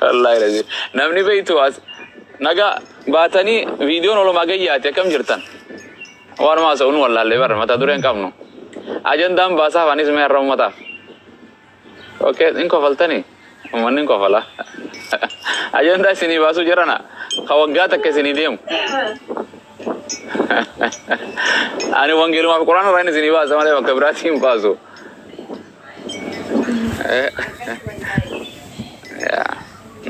Wallaahi lazim. Namni beektu as nagaa baatanii viidiyoon olumaa gayyaate akkam jirtan? Waanuma haasa'uun wallaallee bara mata duree hin qabnu. Ajandaan baasaaf anis mee har'a uummataaf. Okay, hin kofaltanii? Uummanni hin kofala. Ajandaa isinii baasuu jirana. Ka waggaa takka isinii deemu. Ani wangeelumaaf quraana irraa isinii baasa malee bakka biraatii hin baasu.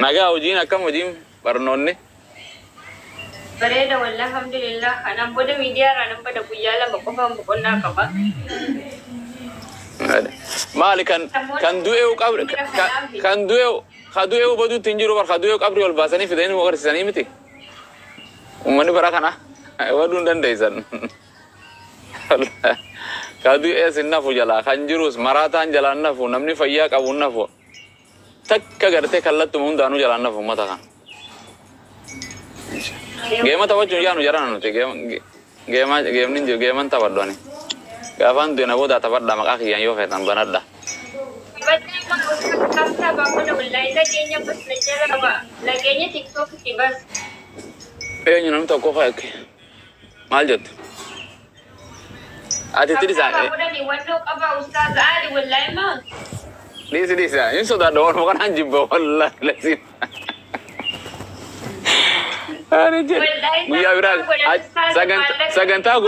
Nagaa hojiin akkam hojiin barnoonni? Bareeda wallah, alhamdulillah. Kanaan booda miidiyaa irraa nan bada, guyyaa 2 qofaan boqonnaa qaba. Maali kan du'e qabri kan du'e ka du'e baduutti hin jiru bar, ka du'e qabri ol baasanii fidanii nu agarsiisanii miti. Uummanni bara kana baduu hin dandeessan. Ka du'es hin nafu jalaa kan jirus maraataan jalaan nafu, namni fayyaa qabu hin nafu. Takka gartee kallattuma hundaanuu jalaan nafu uummata kana. Geema taphachuun yaanu jarana nuti geema geemni hin jiru, geeman taphadhu ani. Gaafaan du'e na booda taphadha, maqaa kiyyaan yoo feetan banadha. Nageenya bas na jala ba. Nageenya TikTok bas. Eenyu namni tokko fakke maal jettu? Ati itti dhisaa Wannoo qaba ustaaz Ali wallahi ma. Dhiisi dhiisi, hin sodaadha, waanuma kanaan jibba wallahi lasiin. Ani jedhe guyyaa biraa sagantaa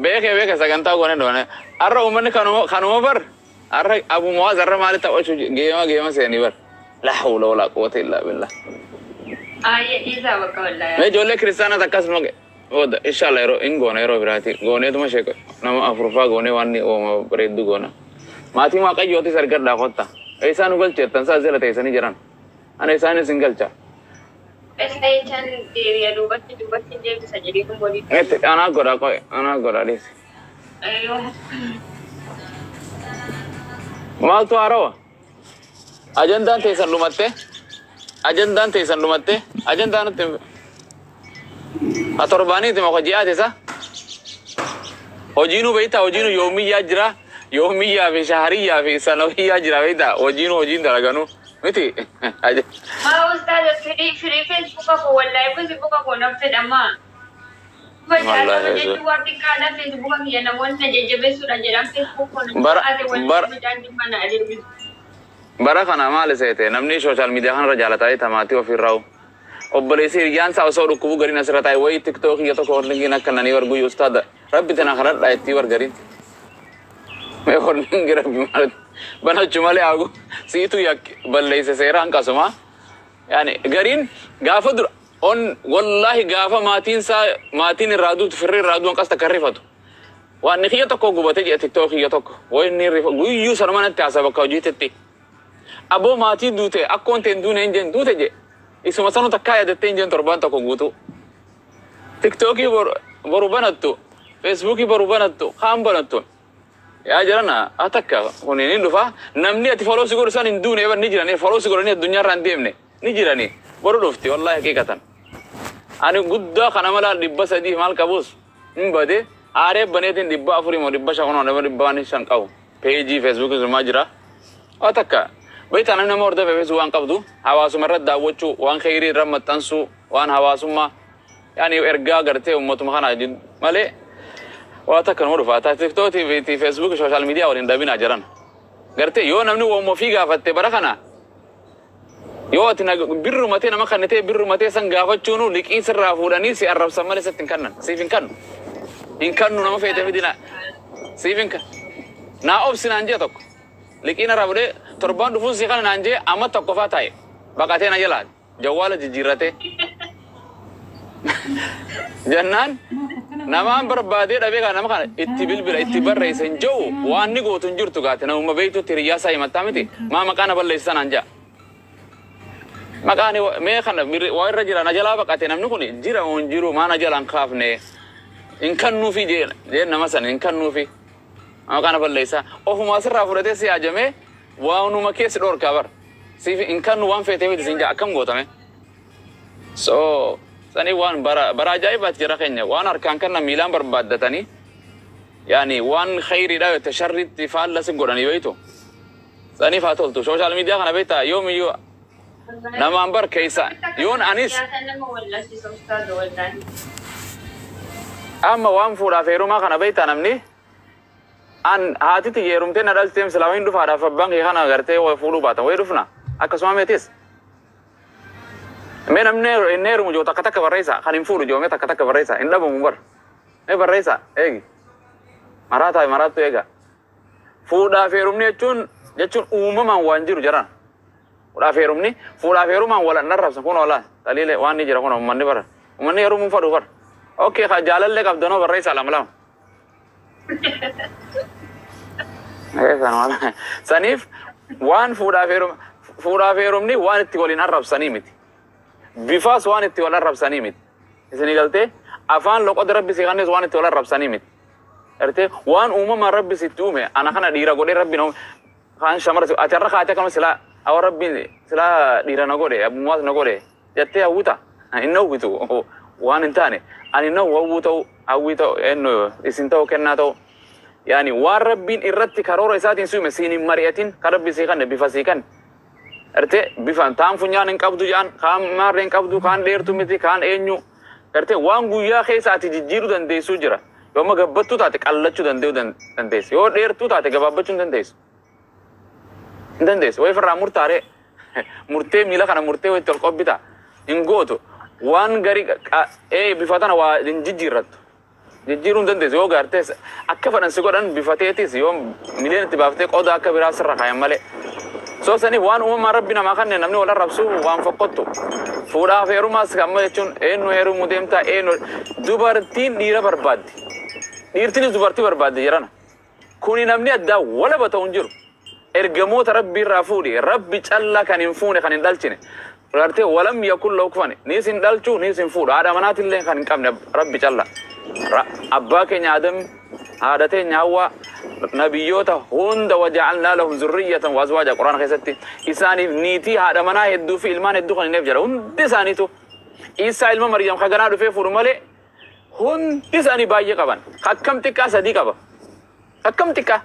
beeke beeke sagantaa goone dhoone har'a uummanni kanuma bar har'a Abu Muwaaz har'a maali taphachuu geema geema seenii bar, la hawla wala quwwata illa billah. Ayya dhiisaa bakka wallahi. Mee ijoollee kiristaanaa akkasuma booda inshallah yeroo hin goona, yeroo biraati gooneetuma sheeko nama afurfaa goonee waan ooma bareeddu goona. Maatii waaqayyootis argadhaa kotta. Isaan nu galcheettan saa jala teessanii jiran. Ana isaanis hin galcha. Isa jechaan deebi'a duubatti duubatti deebisa jedhee kun walitti. Itti anaa godha qoy anaa godha dhiisi. Maaltu haarawa? Ajandaan teessan dhumatte? Ajandaan teessan dhumatte? Ajandaan nutti ha torbaaniiti moo ji'aati isa? Hojiinuu beektaa, hojiinuu yoomiyyaa jira. Yoomiyyaa fi shahariyyaa fi sanawiyyaa jira beektaa, hojiinuu hojiin dalaganuu miti. Maa ustaaz, firii firii Facebooka koo wallahi Facebooka koo naf fedhamaa. Wallahi Jechuun waan xiqqaadha Facebooka kiyya namoonni na jajjabeessuudha jedhan Facebook koo na ate wallahi mucaan dhimma na adeemsisu. Bara kana maal seete, namni social media kanarra jaalataa tamaatii ofirraa obboleessi hiriyyaan isaa osoo dhukkubuu gariin asirra taa'e wayii TikTok kiyya tokko horningiin akka nanii warguyyuu ustaada rabbi tana kadhadhaa ittii wargariin. Mee horningi rabbi maal banachuu malee hagu siitu yak balleesse seeraan qasuma. Yaani gariin gaafa dura on wallahi gaafa maatiin isaa maatiin irraa duutu firri irraa du'an qas takka rifatu. Waan ni kiyya tokko gubate jedhe TikTok kiyya tokko wayi inni rifa guyyuu sanuma natti haasa bakka hojiititti. Aboo maatii duute akkoon teen duune hin jeen duute je. Isuma sanu takkaa yaadattee hin jeen torbaan tokko guutuu. TikTokii boru banattu, Facebookii boru banattu, kaan banattu. Yaa jirana atakka kun ni dhufa, namni ati follow si godhu san hin duune eban ni jirani, follow si godhanii addunyaarra hin deemne ni jirani, boru dhufti wallahi haqiiqatan. Ani guddaa kana mala 300 maal qabus hin bade, aaree baneetiin 400 moo 500 kunoo nama 500 qabu. Peejii Facebookii sumaa jira. Atakka beektaa namni nama hordofe feesuu waan qabdu hawaasuma irratti daawwachuu, waan kheyrii irra maxxansuu, waan hawaasummaa yaani ergaa gartee uummatuma kana malee waa takka nama dhufa. TikTokii fi Facebookii social media waliin dhabinaa jiran. Gartee yoo namni waamuma ofii gaafatte bara kana yoo ati birrumatee nama kannitee birrumatee san gaafachuunu liqii sirraa fuudhanii si arrabsan malee sitti hin kennan, siif hin kennu. Hin kennu nama feete fidina siif hin kennu. Naa obsi naan jee tokko. Liqii narraa fuudhee torbaan dhufuun si kana naan jee amma tokko faa taa'e baqatee na jalaa jawwaala jijjiirratee. Jennaan namaan barbaadee dhabee kana nama kana itti bilbila itti barreessa hin jiru, waan ni gootu hin jirtu gaate namuma beektutti hiriyyaa isaa himattaa miti maa maqaa na balleessisan naan jaa. Maqaan mee kana waa irra jira, na jalaa baqate, namni kun jira moo hin jiru, maa na jalaan kaafne hin kennuufi jee nama sana hin kennuufi maqaa na balleessaa ofuma asirraa fudhatee si ajamee waanuma keessi dhorkaa bar siif hin kennu waan feetee miti siin jaa akkam gootame. So sanii waan bara bara ajaa'ibaati jara keenya, waan harkaan kanna miilaan barbaaddatanii yaani waan khayriidha yoo ta'e sharriitti faalla si godhanii beektu. Saniif haa toltu social media kana beektaa yoomiyyuu. Namaan bar keessa yoon anis Nyaata nama wallaalchisa ustaaza wallaahi. Amma waan fuudhaaf heerumaa kana beektaa, namni an haatiti heerumtee na dhalteem silaa wayin dhufaadhaaf abbaan kee kana gartee waa fuudhuu baatan wayi dhufna akkasuma meetis. Mee namni inni heerumu joo takka takka barreessa, kan hin fuudhu joo mee takka takka barreessa. Hin dhabamu bar, mee barreessa. Eegi maraataa maraattu eega. Fuudhaaf heerumni jechuun uumamaan waan jiru jiran. Fuudhaaf heerumni fuudhaaf heerumaan wal arrabsan kun wala taliile waan ni jira kun. Uummanni bara uummanni heerumuun fadhu bara. Okay, ka jaalallee qabdanoo barreessaa lama lama. Saniif waan fuudhaaf heerumni waan itti waliin arrabsanii miti. Bifaas waan itti wal arrabsanii miti. Isinii galtee? Afaan loqoda rabbi si kannis waan itti wal arrabsanii miti. Gartee waan uumamaan rabbi sitti uume, ana kana dhiira godhee rabbi na uume, kaan shamara ati har'a kaatee akkama silaa awa rabbi silaa dhiira na godhe, abbummaas na godhe jettee hawwita. Hin hawwitu waan hin taane. Ani na hawwuu ta'u, hawwii ta'u, eenyu isin ta'u, kennaa ta'u. Yaani waan rabbiin irratti karoora isaatiin si uume siin hin mari'atin, kan rabbi sii kanne bifa sii kanne. Gartee bifa taan funyaan hin qabdu jedhan, kaan maarree hin qabdu, kaan dheertu miti, kaan eenyu. Gartee waan guyyaa keessa ati jijjiiruu dandeessuu jira. Yoo amma gabbattuu taate qallachuu danda'uu dandeessu. Yoo dheertuu taate gabaabbachuu hin dandeessu. Hin dandeessu. Wayi firraa murtaaree murtee miila kana murtee wayitti ol qobbita. Hin gootu. Waan garii ee bifa tana waa hin jijjiirrattu. Jijjiiruu hin dandeessu. Yoo gartee akka fedhan si godhan bifateetis yoo mileen itti baaftee qoda akka biraa sirra kaayan malee. So saniif waan uumamaan rabbi namaa kanneen namni wal arrabsu waan fokkottu. Fuudhaaf heerumaas amma jechuun eenyu heerumuu deemtaa, eenyu dubartiin dhiira barbaaddi. Dhiirtinis dubartii barbaaddi jedhana. Kuni namni addaa walaba ta'u hin jiru. Ergamoota rabbi irraa fuudhi, rabbi callaa kan hin fuune, kan hin dhalchine. Gartee ولم يكن له كفوا, niis hin dhalchu, niis hin fuudhu, haadha manaatillee kan hin qabne rabbi callaa. Abbaa keenya Adam, haadha teenya Hawwaa, nabiyyoota hunda وجعلنا لهم ذرية وأزواجا quraana keessatti isaaniif niitii, haadha manaa hedduu fi ilmaan hedduu kan hinneef jira hundi isaaniitu. Isaa ilma Maryam ka ganaa dhufee fuudhu malee hundi isaanii baay'ee qaban. Akkam xiqqaa sadii qaba. Akkam xiqqaa.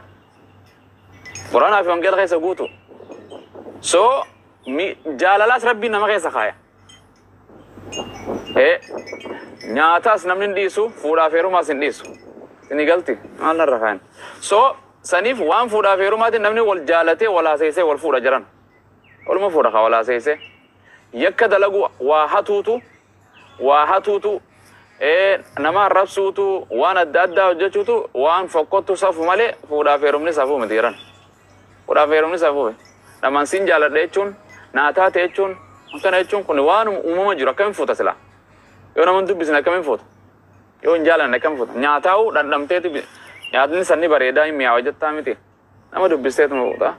Quraanaa fi wangeela keessa guutu. So jaalalaas rabbiin nama keessa kaaya. Nyaataas namni hin dhiisu, fuudhaaf heerumaas hin dhiisu. Isin galti maal narra kaayan. So saniif waan fuudhaaf heerumaatiin namni wal jaalatee wal haaseessee wal fuudha jiran. Waluma fuudha ka wal haaseessee. Yakka dalagu waa hatuutu nama arrabsuutu, waan adda addaa hojjechuutu waan fokkottu safu malee fuudhaaf heerumni safuu miti jiran. Fuudhaaf heerumni safuu miti. Namaan siin jaaladha jechuun, naa taate jechuun, akkana jechuun kun waan uumama jiru. Akkamiin fuuta silaa? Yoo nama hin dubbisne akkamiin fuuta? Yoo hin jaalanne akkamiin fuuta? Nyaataa'uu dhandhamteeti nyaatni sanni bareedaa hin mi'aawa jettaa miti. Nama dubbisteetuma fuuta.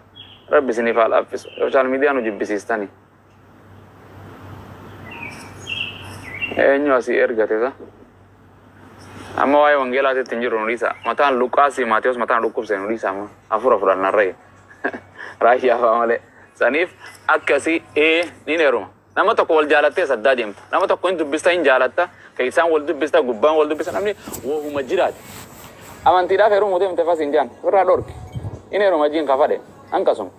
Rabbi isiniif haa laaffisu. Social media nu jibbisiistanii. Eenyu asii ergate isa? Amma waa'ee wangeelaatitti hin jiru, nu dhiisa. Mataan Luqaasii Maatiyos mataan dhukkubse, nu dhiisa amma. Hafuura fudhannarree. Raayyaa fa'aa malee. Saniif akkasii ee ni heeruma. Nama tokko wal jaalattee saddaa deemta. Nama tokko hin dubbista, hin jaalatta. Keessaan wal dubbista, gubbaan wal dubbista, namni wahuma jiraate. Amantiidhaaf heerumuu deemte fas hin jaan. Ofirraa dhorki. Inni heeruma jiin kafadhe. Hanqasuma.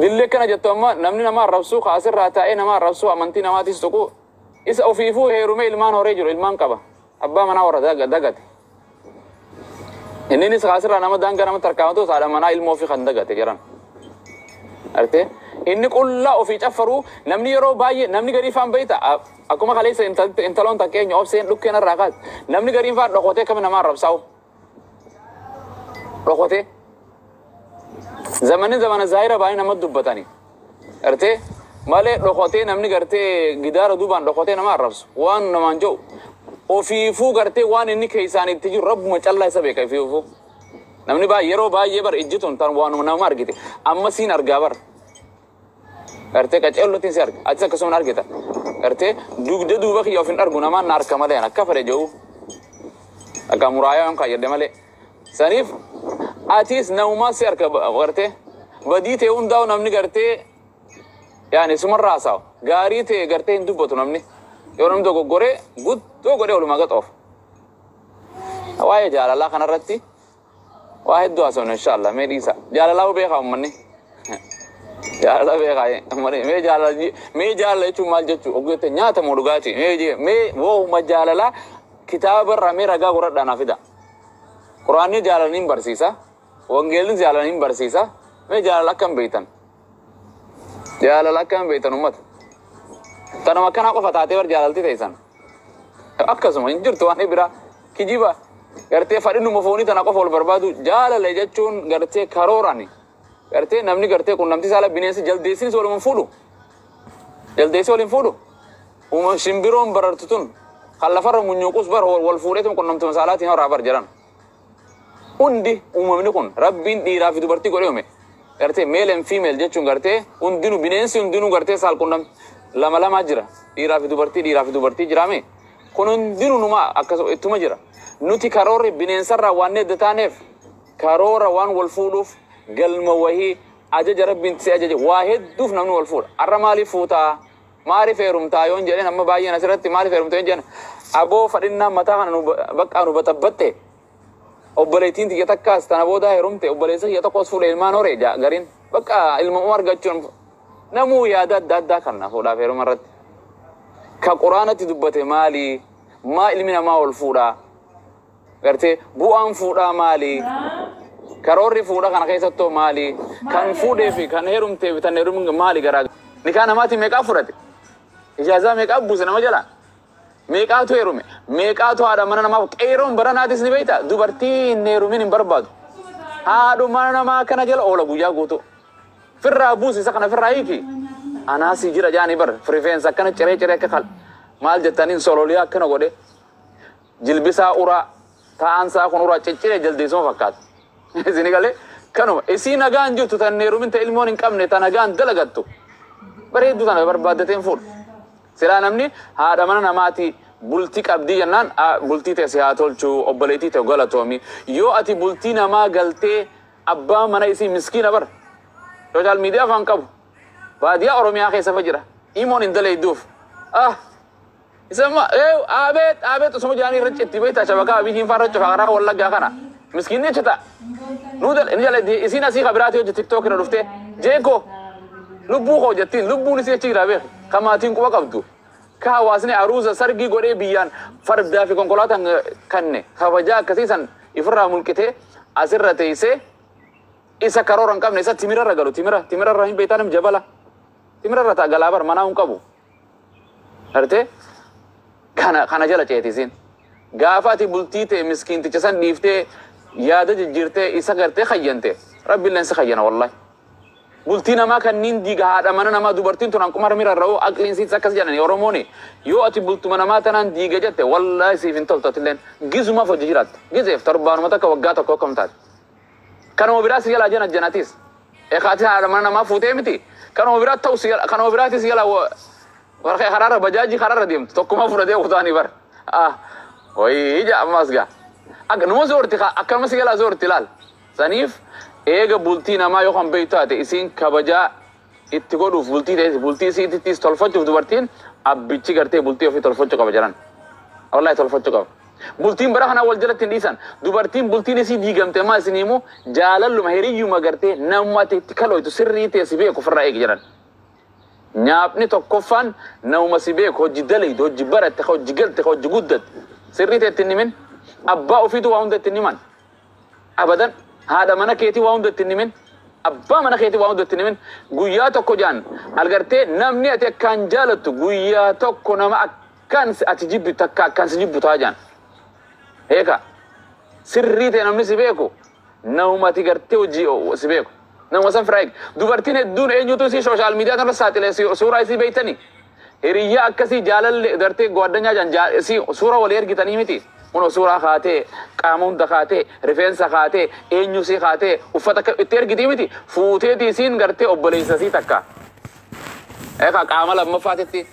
Dillee kana jettu amma namni nama arrabsuu kaasirraa taa'ee nama arrabsuu, amantii namaatis tuqu, isa ofiifuu heerumee ilmaan horee jiru, ilmaan qaba. Abbaa manaa warra dagate. Inninis kaasirraa nama daangaa nama tarkaanfatu, haadha manaa ilmoo ofii kan dagate jedhan. Artee inni qullaa ofii caffaruu namni yeroo baay'ee namni garii faan beeyta, akkuma kaleessa intaloon takka eenyu obseen dhukkeen irraa kaas, namni gariin faan dhokotee akkami nama arrabsaa'u dhokotee. Zamanni zamana zaahira baay'ee nama dubbatani. Gartee malee dhokotee namni gartee gidaara duubaan dhokotee nama arrabsu waan namaan jiru ofiifuu gartee waan inni keessaan itti jiru rabbuma callaa isa beeka ofiifuu. Namni baay'ee yeroo baay'ee bar ijji tun tan waanuma nama argite amma siin argaa bar. Gartee qaceellootiin si arga, atis akkasuma argita. Gartee dugda duuba kiyya of hin argu, namaan na arka malee akka fedhe jiru. Akka muraayaa yoon kaayyadde malee. Saniif atis namumaa si arka, gartee badii ta'e hundaa'u namni gartee yaani sumarraa haasa'u, gaarii ta'e gartee hin dubbatu. Namni yoo namni dogoggoree guddoo godhee walumaa gaxoof. Waa'ee jaalalaa kanarratti waa hedduu haasofna inshallah. Mee dhiisa, jaalalaa beekaa uummanni. Jaalala beekaa mee jaalala mee jaalala jechuun maal jechuu oggeette nyaata moo dhugaatii mee mee wooma jaalala kitaaba irraa mee ragaa godhadhaa naa fida. Quraanni jaalala ni barsiisa. Wangeelli jaalala ni barsiisa. Mee jaalala akkam beektan? Jaalala akkam beektan uummata? Tanuma akkanaa qofa taatee bar jaalalti teessan. Akkasuma hin jirtu waan biraa kijiba gartee fadhinuma foonii tana qofa wal barbaadu jaalala jechuun gartee karoorani. Gartee namni gartee qunnamtii saala bineensi jaldeessinis waliin fuudhu. Jaldeessi waliin fuudhu. Uuma shimbiroon barartu tun kan lafarra munyuuqus bar wal fuudheetum qunnamtuma saalaatiin horaa bar jedhan. Hundi uumamni kun rabbiin dhiiraa fi dubartii godhe uume. Gartee male and female jechuun gartee hundinuu bineensi hundinuu gartee saal qunnam lama lamaa jira. Dhiiraa fi dubartii dhiiraa fi dubartii jiraame. Kun hundinuu numa akkasuma ittuma jira. Nuti karoorri bineensarraa waan edda taaneef karoora waan wal fuudhuuf galma wahii ajaja rabbiin si ajaje waa hedduuf namni wal fuudha. Har'a maaliif fuutaa? Maaliif heerumtaa yoon jedheen amma baay'een asirratti maaliif heerumtaa yoon jedhan aboo fadhinnaa mataa kana nu bakka nu baxabbatte obboleettiin tiyya takkaas tana booda heerumte obboleessa kiyya tokkos fuudhe ilmaan horee gariin bakka ilma argachuun namuu yaada adda addaa kanna fuudhaaf heeruma irratti. Ka quraanatti dubbate maali? Maa ilmi namaa ol fuudhaa? Gartee bu'aan fuudhaa maali? Karoorri fuudha kana keessattoo maali? Kan fuudhee fi kan heerumtee fi tan heerumne maali garaa? Nikaa namaatiin meeqaa fudhate? Ijaazaa meeqaa buuse nama jala? Meeqaatu heerume? Meeqaatu haadha mana namaa qeeroon baranaatis ni beekta? Dubartii hin heerumin hin barbaadu. Haadhu mana namaa kana jala oola guyyaa guutuu. Firraa buusi isa kana firraa hiiki. Anaasii jira jaanii bar rifeensa akkana ciree ciree akka kal maal jettaniin sololiyaa akkana godhe jilbisaa uraa taa'ansaa kun uraa cicciree jaldeessuma fakkaata. Isini galee kanuma isii nagaan jirtu tan heerumin ta ilmoon hin qabne ta nagaan dalagattu bareedduu tana barbaaddateen fuudha. Silaa namni haadha mana namaati bultii qabdii jennaan bultii ta'e si haa tolchuu obboleettii ta'e galatoomi yoo ati bultii namaa galtee abbaa mana isii miskiina bar social media afaan qabu baadiyyaa Oromiyaa keessa fa jira imoon hin dalaydduuf ah isama abeet abeet osuma jaanii irra citti beektaa shabakaa abiyyiin faa irra cufa karaa wallaggaa kana miskiinni achi ta'a nuu dal inni jala isiin asii kabiraati hojii tiktook irra dhuftee jeekoo lubbuu koo jettiin lubbuun isii achi jira beek kamaatiin quba qabdu ka hawaasni aruuza sargii godhee biyyaan fardaa fi konkolaataan kanne kabajaa akkasiisan ifirraa mulqitee asirra teessee isa karoora hin qabne isa timirarra galu timira timirarra hin beektaan jabala timirarra ta'a galaa bar manaa hin qabu gartee kana kana jala ceetisiin gaafa ati bultii ta'e miskiinticha san dhiiftee yaada jijjiirtee isa gartee kayyante rabbiilleen si kayyana wallahi. Bultii namaa kanneen diiga haadha mana namaa dubartiin tun hanquma mira ra'uu aqliin siits akkas jedhani Oromooni yoo ati bultuma namaa tanaan diiga jette wallahi siif hin toltu atilleen gizumaaf hojii jiraatta gizeef torbaanuma takka waggaa tokko akkam taate. Kanuma biraa si jalaa jana janatis eekaati haadha mana namaa fuutee miti kanuma biraa ta'u si kanuma biraati si jalaa warqee karaarra bajaajii karaarra deemtu tokkuma fudhatee kutaanii bar ah wayii ija ammas gaa akka numa zoorti akkanuma si jalaa zoorti laal saniif eega bultii namaa yoo kan beektu taate isiin kabajaa itti godhuuf bultii ta'e bultii isiittis tolfachuuf dubartiin abbichi gartee bultii ofii tolfachuu qaba jedhan wallahi tolfachuu qaba. Bultiin bara kanaa wal jalatti hin dhiisan dubartiin bultiin isii diigamte maa isin himu jaalalluma hiriyyuma gartee namuma ati itti kalooytu sirrii ta'e si beeku ofirraa eegi jedhan. Nyaapni tokkoffaan namuma si beeku hojii dalaytu hojii baratte hojii galte hojii guddatte sirrii ta'e itti hin himin abbaa ofiitu waa hunda itti hin himan abadan haadha mana keetii waa hunda itti hin himin abbaa mana keetii waa hunda itti hin himin guyyaa tokko jaan algartee namni ati akkaan jaalattu guyyaa tokko nama akkaan ati jibbitu takka akkaan si jibbu taa jaan. Eeka sirrii ta'e namni si beeku namuma ati gartee hojii si beeku nama san firaa eegi dubartiin hedduun eenyutu isii social media kanarra saaxilee suuraa isii beektanii hiriyyaa akkasii jaalalle gartee gwaaddanyaa jaan isii suura walii ergitanii miti kunoo suuraa kaatee qaama hunda kaatee rifeensa kaatee eenyu isii kaatee uffata akka itti ergitii miti fuuteeti isiin gartee obboleessa isii takka eeka qaama lammaffaatitti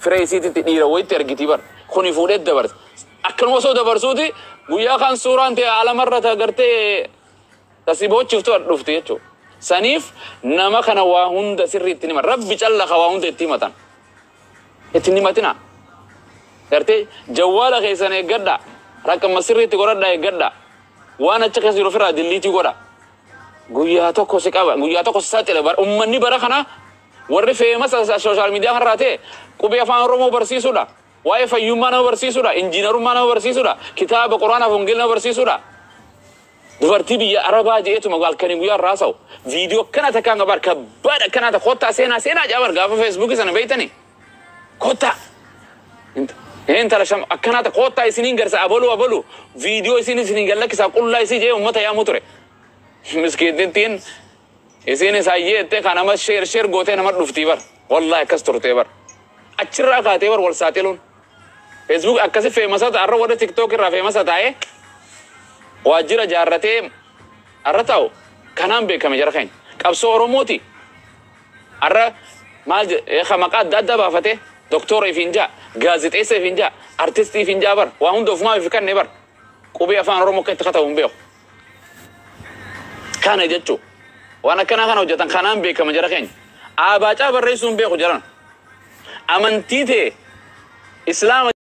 firee isiititti dhiira wayitti ergitii bar kuni fuudhee dabarse akkanuma osoo dabarsuuti guyyaa kan suuraan ta'e alamarra ta gartee tasii boochiftu dhufti jechuudha. Saniif nama kana waa hunda sirrii itti hima rabbi calla ka waa hunda itti himatan itti himatina gartee jawwaala keessan eeggadha rakkama sirriitti godhadha eeggadha waan achi keessa jiru ofirraa dilliitii godha Guyyaa tokko si qaba, guyyaa tokko si saaxila. Ummanni bara kana warri famous social media kanarraa ta'e qubee afaan Oromoo barsiisuudha. Waa'ee fayyummaa nama barsiisuudha. Injiinarummaa nama barsiisuudha. Kitaaba Quraanaaf Wangeela nama barsiisuudha. Dubartii biyya Arabaa je'eetuma halkanii guyyaa irraa haasa'u. Viidiyoo akkana takkaan qabar kabbaadha akkana ta kottaa seenaa seenaa jaabar gaafa Feesbuukii sana beeytani. Kottaa. Intala sham akkana ta kottaa isiniin garsa abaluu abaluu viidiyoo isin isiniin gallakkisaa qullaa isii jee uummata yaamuu ture. Miskiitittiin isiin isaayyee jettee kan nama share share gootee nama dhuftii bar. Wallaahi akkas turtee bar. Achirraa kaatee bar wal saaxiluun. Facebook akkasi famous har'a warra TikTok irraa famous taa'ee waajjira jaarratee har'a taa'u kanaan beekame jara keenya. Qabsoo Oromooti. Har'a maal maqaa adda addaa baafatee doktora ifiin jaa, gaazexeessa ifiin jaa, artistii ifiin jaa bar waa hunda ofumaa ifi kanne bar. Qubee afaan Oromoo akka itti katabu hin beeku. Kana jechuun waan akkanaa kana hojjetan kanaan beekama jara keenya. Abaacaa barreessuu hin beeku jaran. Amantii ta'e Islaama.